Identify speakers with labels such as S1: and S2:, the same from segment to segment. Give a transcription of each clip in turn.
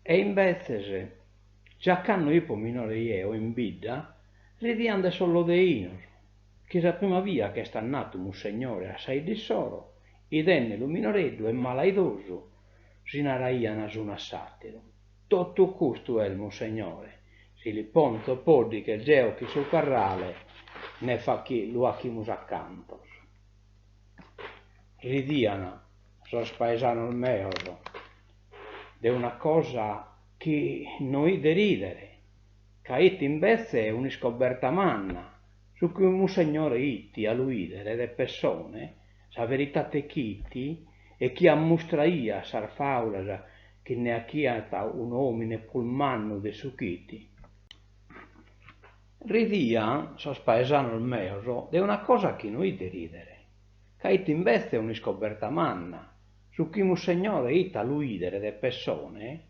S1: E imbetzes, già cando ipo minore jeo in bidda, ridian de sos lodeinos, chi sa prima via ch'est andatu Mussegnore a sa 'idda issoro, idendelu minoreddu e malaidosu, si naraian s'unu a s'ateru, Totu custu est Mussegnore, si li ponzo poddighes jeo chin su carrale nde lu 'achimus a cantos. Ridian sos paesanos meos de una cosa chi no 'it de ridere, ca 'it imbetze un'iscoberta manna, su chi Mussegnore 'it a lu 'idere de pessone, sa veritate chi 'it e chi ammustraiat sas faulas chi nde 'achiant un'omine prus mannu de su chi 'it. Ridian sos paesanos meos de una cosa chi no 'it de ridere, ca 'it imbetze un'iscoberta manna, su chi Mussegnore 'it a lu 'idere de pessone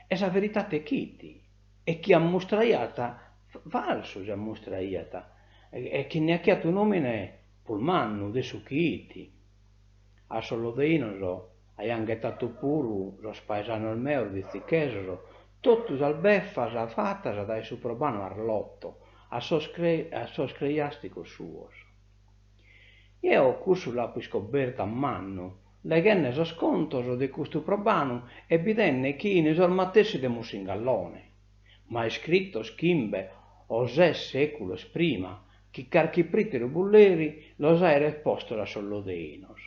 S1: e sa veritate chi 'it e chi ammustraiat falsu si ammustraiat e chi nde 'achiat un'omine prus mannu de su chi 'it. A sos lodeinos aian ghetatu puru sos paesanos meos vitzichesos totu sas befas fatas dae su probanu Arlotto a sos a sos creiasticos suos. Jeo cussu l'apo iscobertu a mannu, leghende sos contos de custu probanu e bidende chi 'ini sos matessi de Mussingallone, ma iscritos chimbe o ses sèculos prima chi carchi prìteru bulleri los aeret postos a sos lodeinos.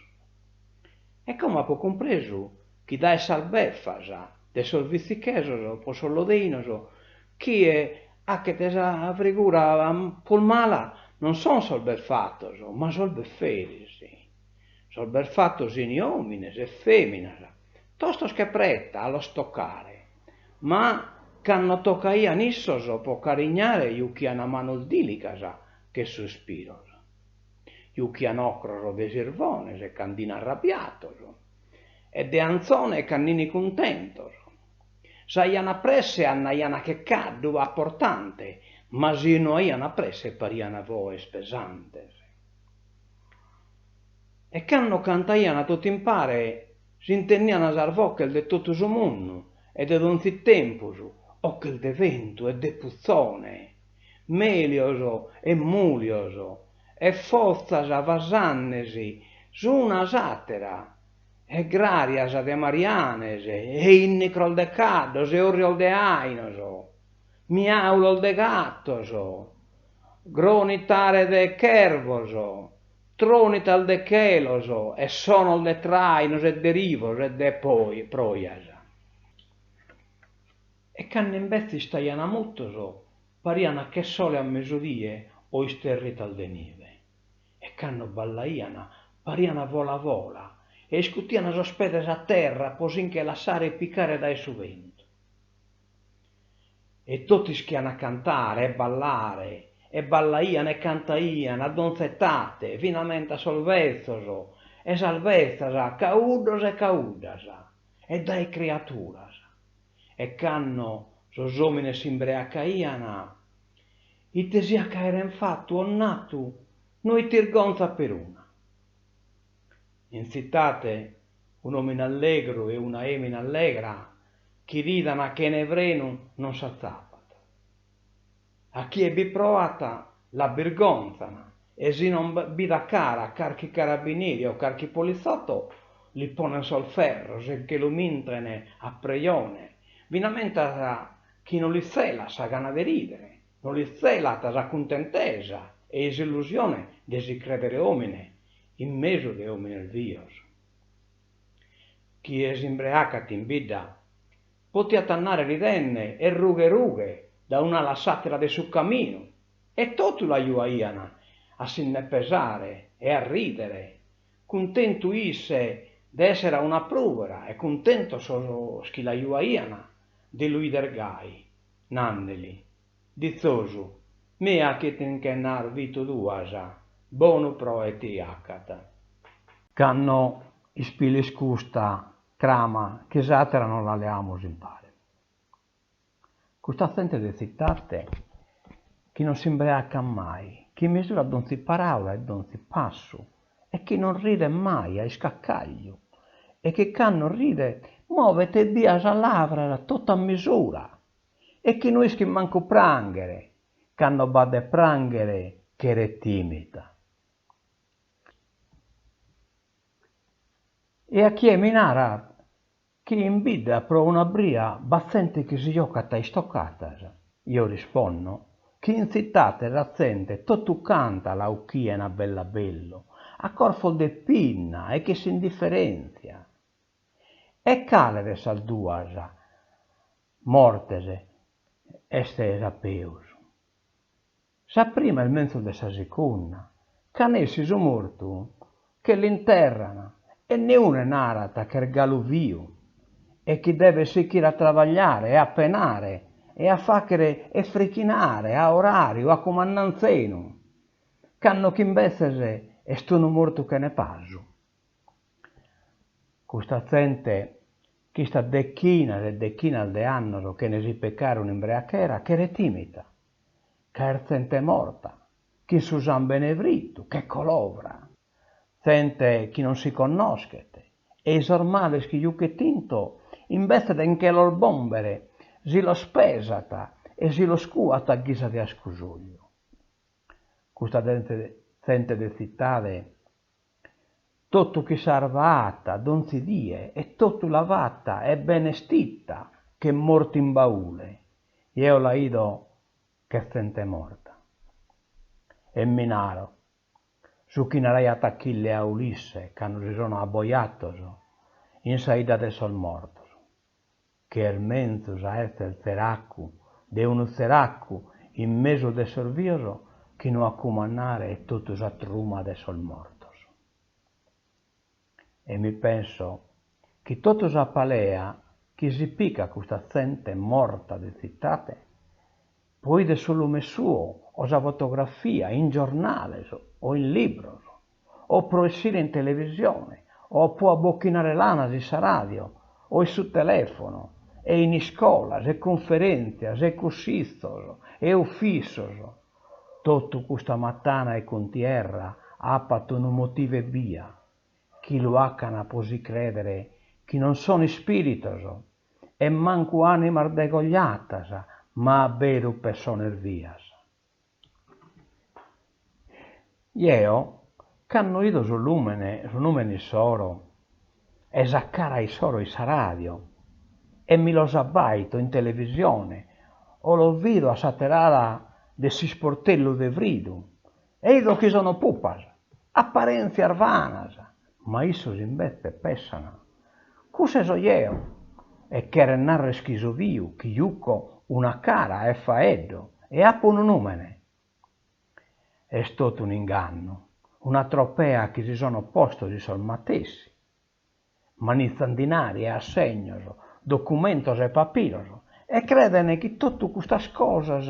S1: E como apo cumpresu chi dae sas befas de sos vitzichesos pro sos lodeinos chie 'achet sa frigura prus mala non son sos befatos, ma sos beferis. Sos befatos 'ini òmines e fèminas, tostos che preta a los tocare, ma cando tocaian issos pro carignare juchian manos dìligas che suspiros. Juchian ocros de sirvones cand'in arrabbiatos e de anzone cand'in cuntentos. S'aian presse andaian che caddu a portante, ma si no aian presse parian voes pesantes. E cando cantaian tot'impare s'intendian sas voches de totu su mundu e de donzi tempus, 'oches de ventu e de puzone, melios e mulios e fozas vasandesi s'una s'atera e grarias de marianes e innicros de caddos e orrios de ainos, miaulos de gattos, gronitare de chervos, tronitas de chelos e sonos de trainos e de rivos e de projas. E cando imbetze istaian mutos parian che sole a mesudie o isterritas de nibe. E cando ballaian parian vola vola e iscutian sos pedes a terra pro si nche lassare picare dae su bentu. E totu ischian cantare e ballare e ballaian e cantaian a donzi etate, finamentas sos betzos e sas betzas, cauddos e cauddas e dae criaturas. E cando sos òmines s'imbreacaian, ite siat ch'aeren fatu o natu, no it irgonza peruna. In tzitate, un'òmine allegru e una èmina allegra chi ridan chene frenu non s'atzapat. A chie bi proat l'abbirgonzan e si non bi dat cara carchi carabinieri o carchi politzotto li ponen sos ferros e nche lu mintren a prejone, finamentas chi no lis tzelat sa gana de ridere, no lis tzelat sa cuntentesa e s'illusione de si credere omine in mesu de omines bios. Chie s'imbreacat in bidda Potiat andare ridende e rughe rughe da un'ala a s'àtera de su caminu e totu l'ajuaian a si nde pesare e a rìdere, cuntentu isse de èssere a una prùvera e cuntentos sos chi l'ajuaian de lu 'ider gai, nandeli, Ditzosu, mia chi ti nche nd'as bitu duas, bonu proe ti 'acat. Cando ispilis custa Crama chi s'àtera nos la leamus impare. Custa zente de tzitate chi non s'imbreacat mai, chi misurat donzi paràula e donzi passu e chi non ridet mai a iscacagliu. e chi cando ridet movet ebbia sas lavras totu a misura e chi no ischit mancu prànghere, cando b'at de prànghere cheret tìmida. E a chie mi narat chi in bidda pro una bria b'at zente chi si jocat a istocatas, jeo risponno chi in tzitate sa zente totu canta la uchien a bellu a bellu, a corfos de pinna e chin s'indiferèntzia. E cale de sas duas mortes est sa peus? Sa prima est menzus de sa sicunda, ca nessi su mortu che l'interran e neune narat ch'est galu viu e chi devet sichire a trabagliare e a penare e a fàchere e frichinare a oràriu a cumandu anzenu, cando chi imbetzes est unu mortu chene pasu. Custa zente ch'istat dechinas e dechinas de annos chene si pecare un'imbreachera cheret tìmida, ca est zente morta, chin su sàmbene fritu che colovra, zente chi non si connoschet e-i sos males chi juchet intro, imbetze de nche los bòmbere, si los pesat e si los cuat a ghisa de ascusogliu. Custa zente de tzitade Totu chi s'arva 'ata donzi die e totu lavata e bene 'estita che mortu in baule, jeo la 'ido che zente morta. E mi naro, su chi naraiat Achille a Ulisse cando si sono abbojatos in sa 'idda de sos mortos, chi est menzus a esser tzeracu de unu tzeracu in mesu de sos bios chi no a cumandare totu sa truma de sos mortos. E mi penso chi totu sa palea chi si picat custa zente morta de tzitate pro 'ider su lumen suo o sa fotografia in giornales o in libros o pro essire in televisione, o pro abochinare lanas in sa radio o in su telefono, e in iscolas e cunferentzias e cussizos e ufissos, totu custa matana e cuntierra apat unu motivu ebbia, chi lu 'acan pro si credere chi non son ispiritos e mancu animas degogliatas, ma abberu pessones bias. Jeo, cando 'ido su lùmene, su nùmene issoro e sa cara issoro in sa radio e mi los abbaito in televisione o los bido a s'ater'ala de s'isportellu de fridu e 'ido chi sono pupas, aparèntzias vanas, ma issos imbetze pessan, cusse so jeo e cheret narrer chi so biu, chi juco una cara e faeddo e apo unu nùmene. Est totu un'ingannu, una tropea chi si sono postos issos matessi. Manitzan dinari e assegnos, documentos e papiros e creden chi totu custas cosas,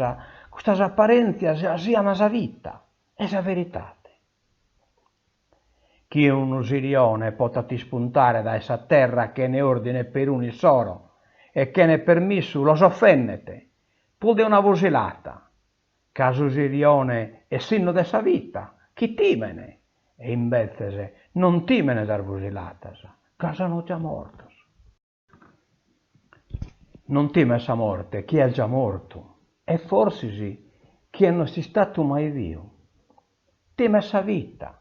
S1: custas aparèntzias sian sa vita e sa veritade. Chi unu sirione potat ispuntare dae sa terra chene òrdine perunu issoro e chene permissu los ofendet, prus de una fusilata, ca su sirione est sinnu de sa vita, chi timen, e imbetzes non timen sas fusilatas, ca sono già mortos. Non timet sa morte chie est già mortu e forsis chie no est istatu mai biu. Timet sa vita,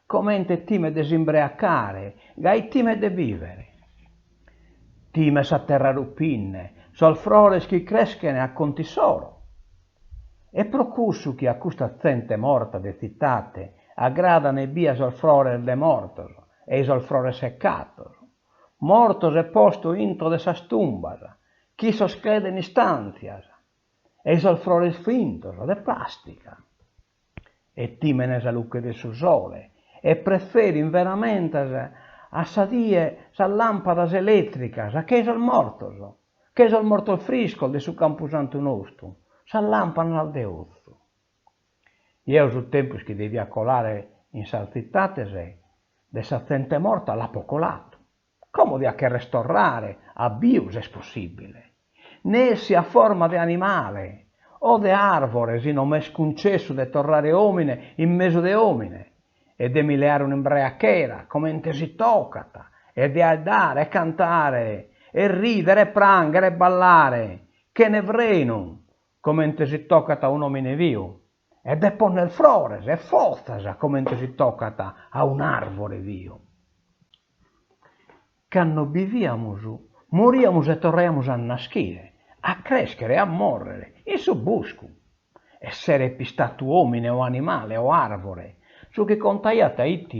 S1: comente timet de s'imbreacare, gai timet de bìvere. Timet sa terra rupinne, sos frores chi creschen a cont'issoro. E pro cussu chi a custa zente morta de tzitate agradan ebbia sos frores de mortos e-i sos frores secatos, mortos e postu intro de sas tumbas, chi issos creden istàntzias, e-i sos frores fintos, de plàstica. E timene sa luche de su sole e preferin veramentas a sa die sas làmpadas elètricas che-i sos mortos, che-i sos mortos friscos de su campusantu nostru, sas làmpadas de ozu. Jeo su tempus chi devia colare in sas tzitates de sa zente morta l'apo colatu. Como dia cherrer torrare a biu s'est possibile. Nessi a forma de animale o de arvore si no m'est cuncessu de torrare omine in mesu de omine e de mi leare un'imbreachera comente si tocat. E de 'addare e cantare e ridere e pranghere e ballare chene frenu comente si tocat a un'omine viu e de ponner frores e fozas comente si tocat a un'arvore viu. Cando bivìamus, morìamus e torraiamus a naschire, a crèschere e a mòrrere, in su buscu. Esseret istatu òmine o animale o àrvore, su chi contaiat it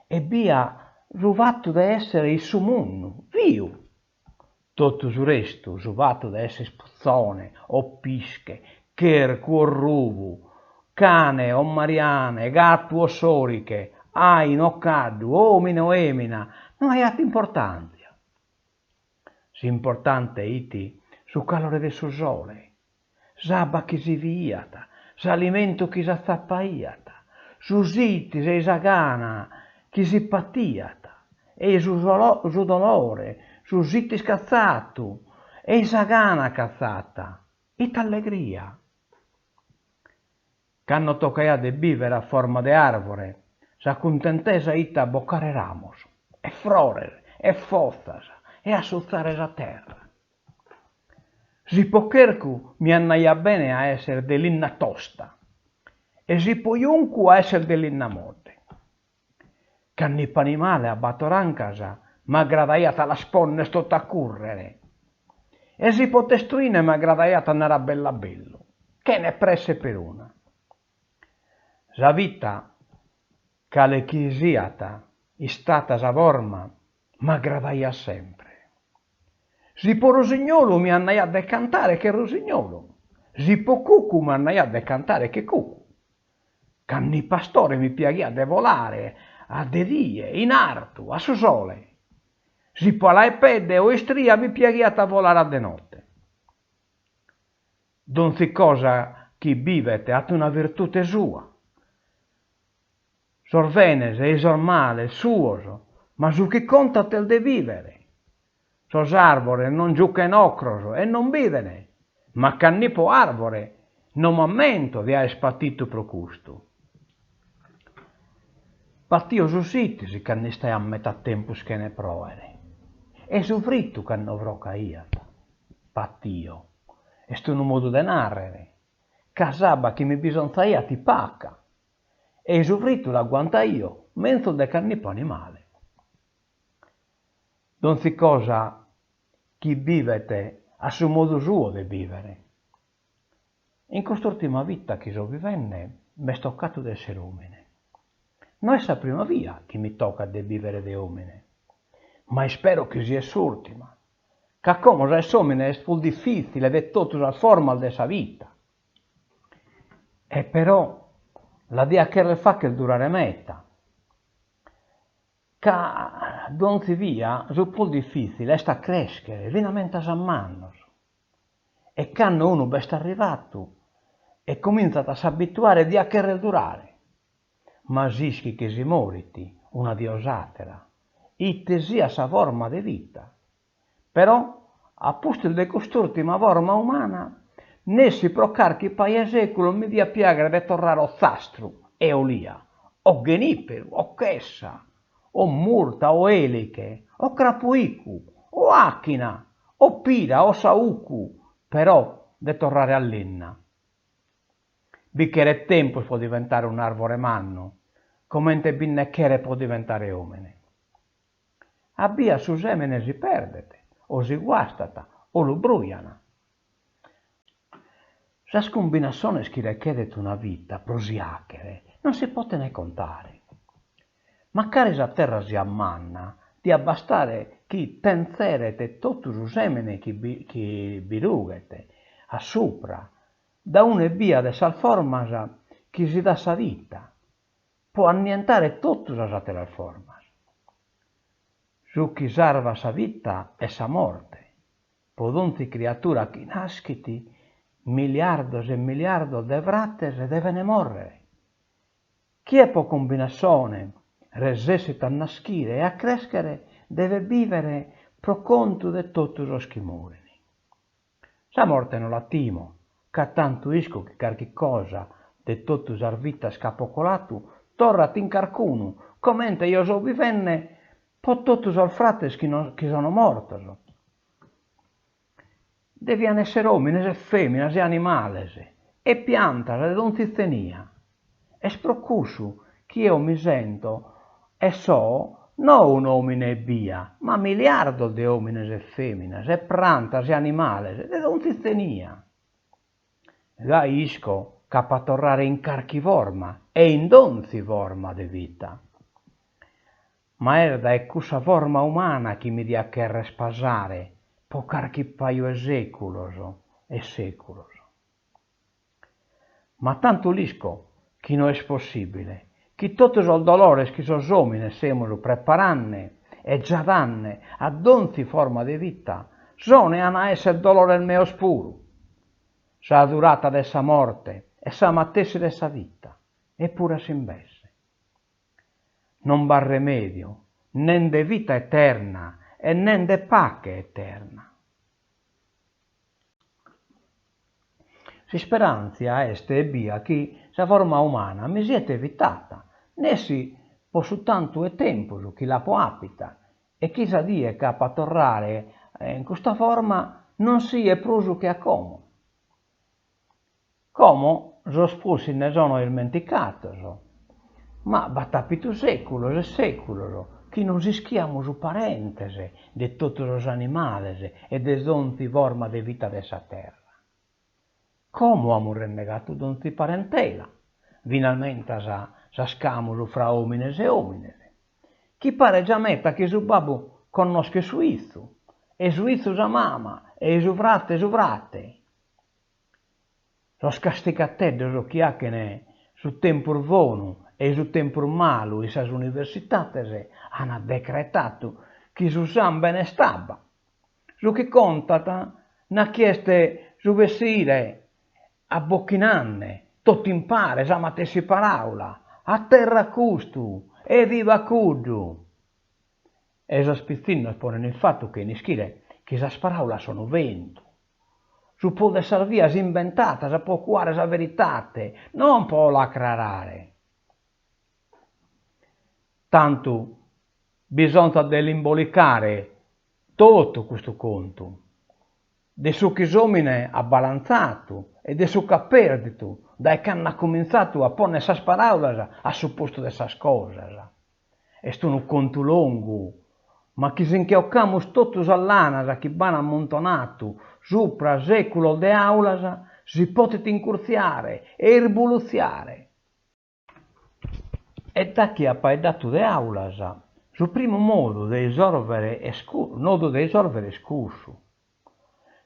S1: ebbia su fatu de èssere in su mundu, viu. Totu su restu, su fatu de esser puzone o pische, chercu o rubu, cane o mariane, gatu o sòriche, àinu o caddu, òmine o èmina, no aiat importàntzia. S'importante it su calore de su sole, s'abba chi si biiat, s'alimentu chi s'atzapaiat, su sitis ei sa gana chi si patiat, ei su su dolore, su sitis catzatu ei sa gana catzata. Ite allegria! Cando tocaiat de bìvere a forma de àrvore, sa cuntentesa it a bocare ramos, e frores, e fozas, e a sutzare sa terra. Si po chercu mi andaiat bene a esser de linna tosta e si po juncu a esser de linna modde. Cando ipo animale a bator ancas m'agradaiat a las ponner totu a currere e si po testuine m'agradaiat andare a bellu a bellu, chene presse peruna. Sa vita, cale chi siat istata sa forma, m'agradaiat sempre. Si po rusignolu mi andaiat de cantare che rusignolu, si po cucu m'andaiat de cantare che cucu. Cando ipo astore mi piaghiat de volare a de die, in artu, a su sole. Si po ala 'e pedde o istria mi piaghiat a volare a de notte. Donzi cosa chi bivet at una virtute sua. Sos benes e sos males suos, ma su chi contat est de bìvere. Sos àrbores non giuchen ocros e non biden, ma cando ipo àrbore non m'ammento de aer patitu pro custu. Patio su sitis cando istaia meta tempus chene pròere e su fritu cando frocaiat. Patio est unu modu de nàrrere, ca s'abba chi mi bisonzaiat it paca e su fritu l'aguantaio menzus de cando ipo animale. Donzi cosa chi bivet at su modu suo de bìvere. In cust'ùrtima vita chi so vivende m'est tocatu de èssere òmine. No est sa prima via chi mi tocat de bìvere de òmine, ma ispero chi siet s'ùrtima, ca como a esser òmine est prus difìtzile de totu sas formas de sa vita. E però la dia cherrer fagher durare meta. Ca donzi via su prus difìtzile est a crèschere finamentas a mannos. E cando unu b'est arrivatu e comintzat a s'abituare diat cherrer durare. Ma s'ischit chi si morit una die o s'àtera, ite siat sa forma de vita. Però, a pustis de cust'ùrtima forma umana, nessi pro carchi paja 'e sèculos mi diat piàghere de torrare ozastru e olia, o ghenìperu, o chessa, o murta, o èliche, o crapuicu, o àchina, o pira, o saùcu, però de torrare a linna. Bi cheret tempus pro diventare un'àrvore mannu, comente bi nde cheret pro diventare òmine. A bias su sèmene si perdet, o si guastat, o lu brujan. Sas cumbinassones chi rechedet una vita pro si 'àchere non si poten contare. Macari sa terra siat manna, diat bastare chi tenzeret totu su sèmene chi bi chi bi rughet a supra, da una ebbia de sas formas chi si dat sa vita, pro annientare totu sas àteras formas. Su chi sarvat sa vita est sa morte, pro donzi criatura chi naschit, miliardos e miliardos de frates deven mòrrere. Chie pro cumbinassone resessit a naschire e a crèschere devet bìvere pro contu de totu sos chi morin. Sa morte no la timo, ca tantu isco chi carchi cosa de totu sas vitas ch'apo colatu torrat in carcunu, comente eo so vivende. Po totu sos frates chi no chi sono mortos. Devian esser omines e feminas e animales e piantas de donzi zenia. Est pro cussu chi eo mi sento e so no un'omine ebbia, ma miliardos de omines e feminas e prantas e animales de donzi zenia. Gai isco ch'apo a torrare in carchi forma e in donzi forma de vita. Ma est dae cussa forma umana chi mi dia cherrer pasare po carchi paju 'e seculos e seculos. Ma tantu l'isco chi no est possibile, chi totu sos dolores chi sos omines semus preparande e già dande a donzi forma de vita, sono e an a esser dolores meos puru. Sa durata de sa morte est sa matessi de sa vita, e puru a s'imbesse. Non b'at remèdiu, nen de vita eterna e nen de pache eterna. S'isperàntzia est ebbia chi sa forma umana mi siet evitata, nessi po su tantu 'e tempus chi l'apo àpita e chi sa die ch'apo a torrare in custa forma non siet prus che a como. Como sos prus si nde sono ismenticatos, ma b'at àpitu sèculos e sèculos chi nos ischiamus parentes de totu sos animales e de donzi forma de vita de sa terra. Como amus rennegatu donzi parentela, finamentas sas ch'amus fra òmines e òmines, chi paret già meta chi su babbu connoschet su 'itzu, e su 'itzu sa mama, e su frate su frate. Sos castigateddos chi 'achen su tempus bonu e su tempus malu in sas universitates an decretatu chi su sambene est abba. Su chi contat nachi est su bessire abbochinanne totu impare sa matessi paraula, a terra custu e viva cuddu! E sos pitzinnos ponen ifatu chene ischire chi sas paraulas sono ventu. Su prus de sas vias imbentatas po cuare sa veritate, non po l'acrarare. Tantu bisonzat de l'imbolicare totu custu contu, de su chi s'omine at balanzatu e de su ch'at perditu dae cando at cumintzatu a ponner sas paraulas a su postu de sas cosas. Est unu contu longu, ma chi si nche 'ocamus totu sas lanas chi b'an ammuntonatu supra sèculos de aulas, si potet incurtziare e irbulutziare. E da chi apo 'aeddatu de aulas, su primu modu de isòrvere est nodu de isòrvere est cussu,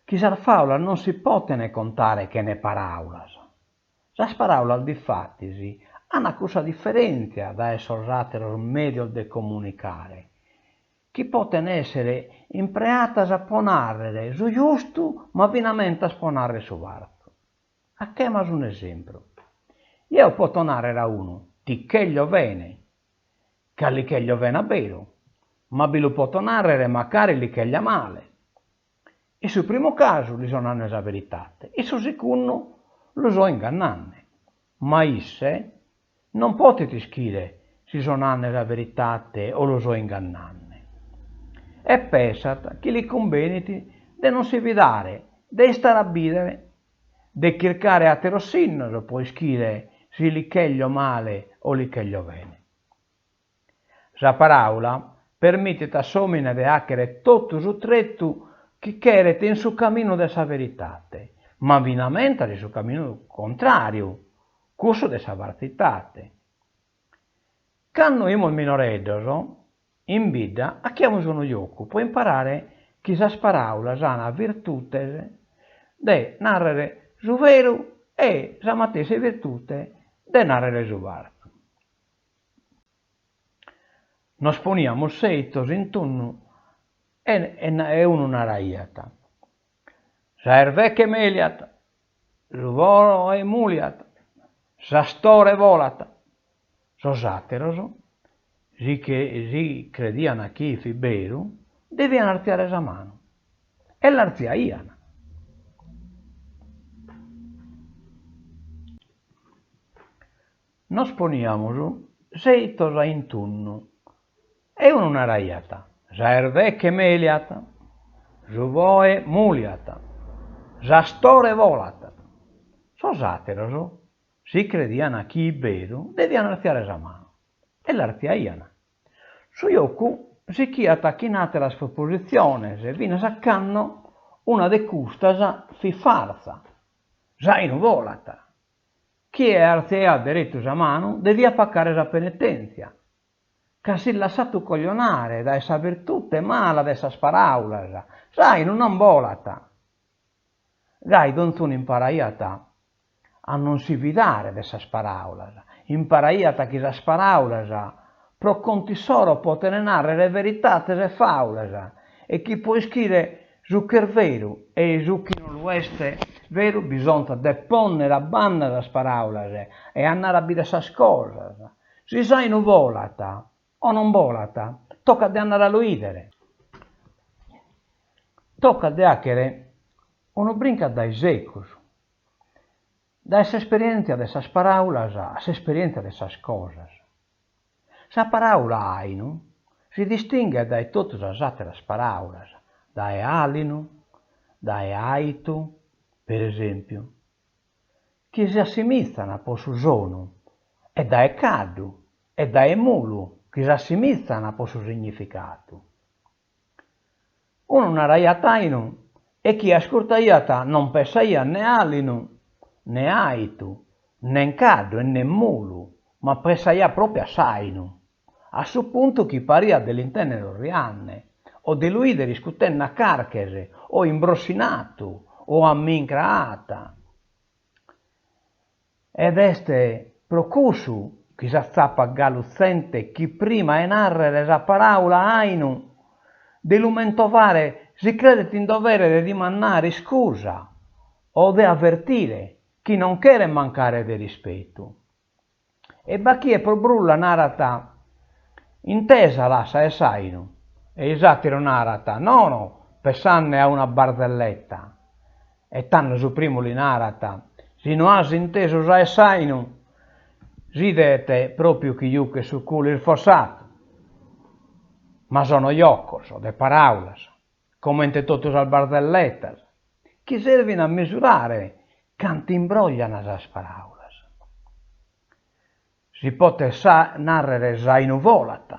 S1: chi sas fàulas non si poten contare chene paràulas. Sas paràulas difatis an cussa diferèntzia dae sos àteros mèdios de comunicare, chi poten èssere impreatas po nàrrere su giustu ma finamentas po nàrrere su fartzu. Achemas un'esempru. Jeo poto nàrrere a unu ti cheglio bene, ca li cheglio bene a beru, ma bi lu poto nàrrere macari li cheglia male. In su primu casu li so nande sa veritate, in su secundu lu so ingannande. Ma isse non potet ischire si so nande sa veritate o lu so ingannande. E pessat chi li cumbenit de non si fidare, de istare a bìdere, de chircare àteros sinnos po ischire si li cheglio male o li cheglio bene. Sa paràula permitit a s'òmine de 'àchere totu su tretu chi cheret in su caminu de sa veritate, ma finamentas in su caminu contràriu, cussu de sa fartzitate. Cando 'imus minoreddos, in bidda 'achiamus unu jocu pro imparare chi sas paràulas an virtutes de nàrrere su veru e sa matessi virtute de nàrrere su fartzu. Nos poniamus sèitos in tunnu e unu naraiat, Sa erveche meliat, su boe muliat, s'astore volat. Sos àteros, si si credian chi fit beru, devian artziare sa manu. E l'artziaian. Nos poniamus sèitos a intunnu. E unu naraiat, Sa erveche meliat, su boe muliat, s'astore volat. Sos àteros, si credian chi 'it beru, devian artziare sa manu. E l'artziaian. Su jocu sichiat chin àteras propositziones finas a cando una de custas fit fartza, S'àinu volat. Chie artziaiat deretu sa manu deviat pacare sa penetèntzia, ca s'it lassatu coglionare dae sa virtute mala de sas paràulas, s'àinu non bolat. Gai donzunu imparaiat a non si fidare de sas paràulas, imparaiat chi sas paràulas pro contu issoro poten nàrrere veritates e fàulas e chi pro ischire su ch'est veru e su chi no lu est veru bisonzat de pònnere a banda sas paràulas e andare a bìdere sas cosas. Si s'àinu bolat o non bolat, tocat de andare a lu 'ìdere. Tocat de 'àchere unu brincu a dae secus, dae s'esperièntzia de sas paràulas a s'esperièntzia de sas cosas. Sa paràula àinu si distinghet dae totu sas àteras paràulas, dae àlinu, dae aitu, per esèmpiu, chi si assimizan pro su sonu, e dae caddu e dae mulu, chi s'assimizan pro su significadu. Unu naraiat àinu e chie ascurtaiat non pessaiat ne àlinu, ne aitu, nen caddu e nen mulu, ma pessaiat pròpiu a s'àinu, a su puntu chi pariat de l'intèndere orriande o de lu 'ìdere iscutende a carches o imbrossinatu o a mincra ata. Ed est pro cussu chi s'atzapat galu zente chi prima 'e nàrrere sa paràula àinu, de lu mentovare si credet in dovere de dimandare iscusa o de avertire chi non cheret mancare de rispetu. E b'at chie pro brulla narat Intesa l'as sa 'e s'àinu? E s'àteru narat Nono, pessande a una barzelletta. E tando su primu li narat Si no as intesu sa 'e s'àinu, s'idet pròpiu chi juches su culu isfossatu. Ma sono jocos de paràulas, comente totu sas barzelletas, chi servin a mesurare cantu imbroglian sas paràulas. Si potet nàrrere s'àinu volat,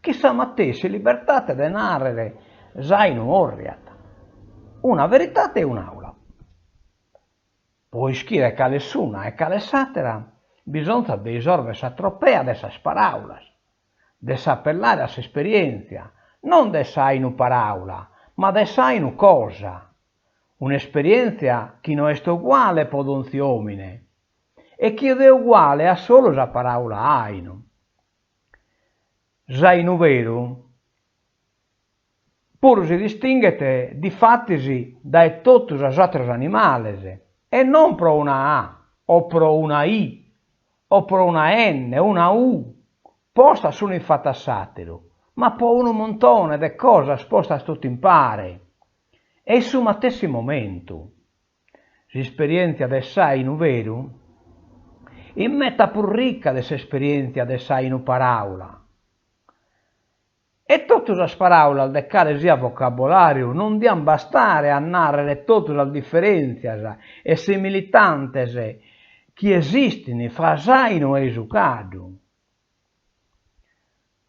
S1: chin sa matessi libertate de nàrrere s'àinu òrriat. Una veritate e un'àula. Pro ischire cale s'una e cale s'àtera, bisonzat de isòrvere sa tropea de sas paràulas, de s'apellare a s'esperièntzia, non de s'àinu paràula, ma de s'àinu cosa, un'esperièntzia chi no est uguale pro donzi òmine e chi de uguale at solu sa paràula àinu. S'àinu veru puru si distinghet difatis dae totu sos àteros animales e non pro una A o pro una I o pro una N o una U postas s'unu ifatu a s'àteru, ma pro unu muntone de cosas postas totu impare e in su matessi momentu. S'isperièntzia de s'àinu veru est meta prus rica de s'esperièntzia de s'àinu paràula. E totu sas paràulas de cale siat vocabolàriu non diant bastare a nàrrere totu sas diferèntzias e similitantes chi esistint fra s'àinu e su caddu.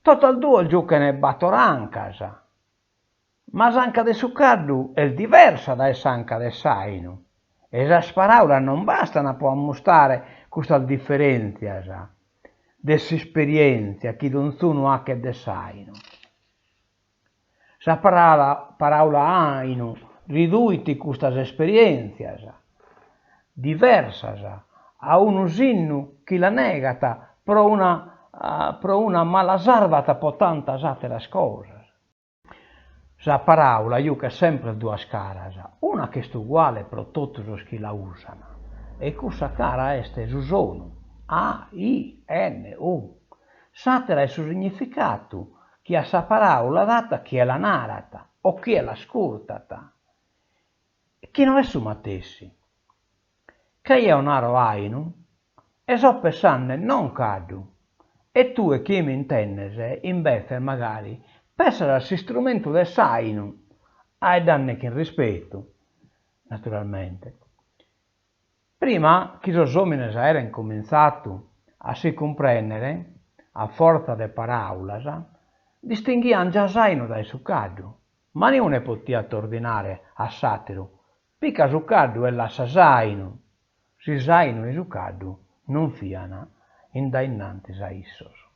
S1: Totas duos giuchent bator ancas, Ma s'anca de su caddu est diversa dae s'anca de s'àinu e sas paràulas non bastant pro ammustare custas diferèntzias de s'isperièntzia chi donzunu achet de s'àinu. Sa paràula àinu riduit custas esperièntzias diversas a unu sinnu chi la negat pro una pro una ma la sarvat pro tantas àteras cosas. Sa paràula juchet semper duas caras, una ch'est uguale pro totu sos chi la usan, e cussa cara est su sonu, A, I, N, U. S'àtera est su significatu chi a sa paràula dat chie la narat o chie l'ascurtat, chi no est su matessi. Ca jeo naro àinu e so pessande non caddu. E tue chi m'intendes, imbetzes magari pessas a s'istrumentu de s'àinu, 'aeddande chin rispetu, naturalmente. Prima chi sos òmines aeren comintzatu a si cumprèndere, a fortza de paràulas, distinghian già s'àinu dae su caddu, ma niune potiat ordinare a s'àteru, pica su caddu e lassa s'àinu, si s'àinu e su caddu non fian in dae innantis a issos.